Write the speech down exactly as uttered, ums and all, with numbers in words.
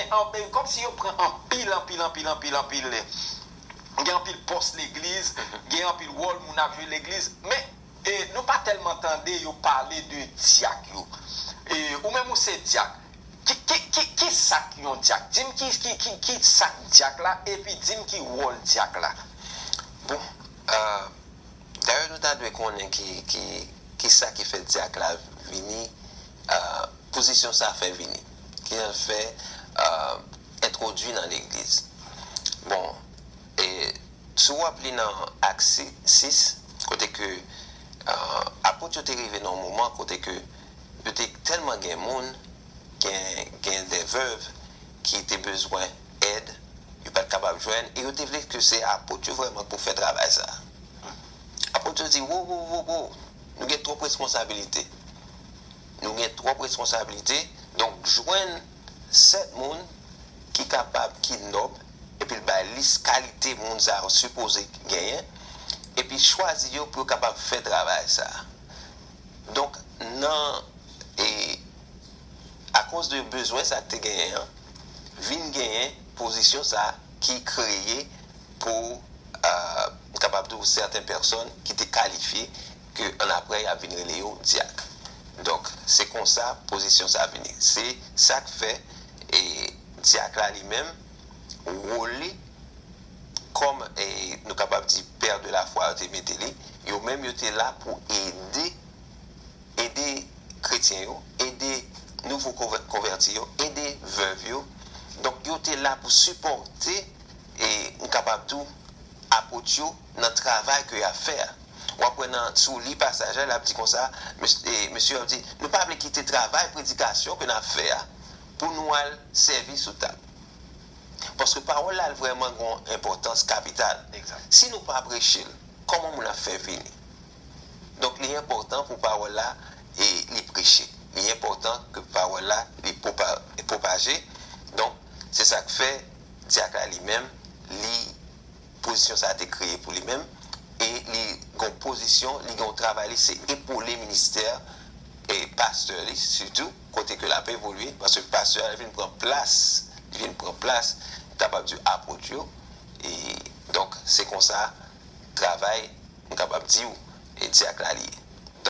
gen anpil, kòmsi yo pran anpil, anpil, anpil, anpil, anpil. Gen anpil pòs legliz, gen anpil wòl moun ap jwe legliz, men e, nou pa tèlman tande yo pale de dyak yo. E, ou menm ou se dyak. Ki, ki, ki, ki sa k yon dyak? Di m ki, ki, ki, ki sa k dyak la, epi di m ki wòl dyak la. Bon, euh, dayè nou ta dwe konnen ki, ki, ki sa ki fè dyak la vini, euh, pozisyon sa fè vini. Ki jan l fè euh, entwodui nan legliz. Bon, e si w ap li nan Ak sis, kote ke euh, apot yo te rive nan yon moman kote ke yo te tèlman gen moun, gen, gen de vèv ki te bezwen èd, yo pa t kapab jwenn, e yo te vle ke se apot yo vrèman pou fè travay sa. Apot yo di, wo, wo, wo, wo, nou gen twòp responsabilite. Nou gen twòp responsabilite, donk jwenn sèt moun ki kapab, ki nòb, epi l bay lis kalite moun sa yo sipoze genyen, epi chwazi yo pou yo kapab fè travay sa. Donk, nan, e, akoz de bezwen sa k te genyen an, vin genyen pozisyon sa ki kreye pou, euh, m kapab di w, sèten pèsòn ki te kalifye, ke annapre y ap vin rele yo dyak. Donk, se konsa pozisyon sa vini. Se sa k fè e dyak la li menm, wòl li, kòm e nou kapab di pè de la fwa yo te mete li, yo menm yo te la pou ede, ede kretyen yo, ede nouvo konvè- konvèti yo, ede vèv yo. Donk, yo te la pou sipòte, e m kapab di w, apot yo nan travay ke y ap fè a. W ap wè nan, si w li pasaj la, l ap di konsa, mes- e, mesye yo ap di, nou pa vle kite travay predikasyon ke n ap fè a pou nou al sèvi sou tab. Paske pawòl la vrèman gen yon enpòtans kapital. Egzak. Si nou pa preche l, kòman moun ap fè vini? Donk, li enpòtan pou pawòl la e li preche. Li enpòtan ke pawòl la li pwopa- pwopaje. Donk, se sa k fè dyak la li menm, li pozisyon sa a te kreye pou li menm, e li gen yon pozisyon, li gen yon travay li, se epole ministè e pastè li, sitou kote ke l ap evolye, paske pastè a vin pran plas, li vin pran plas, m kapab di, apot yo, e donk, se konsa, travay, m kapab di w, e dyak la li ye.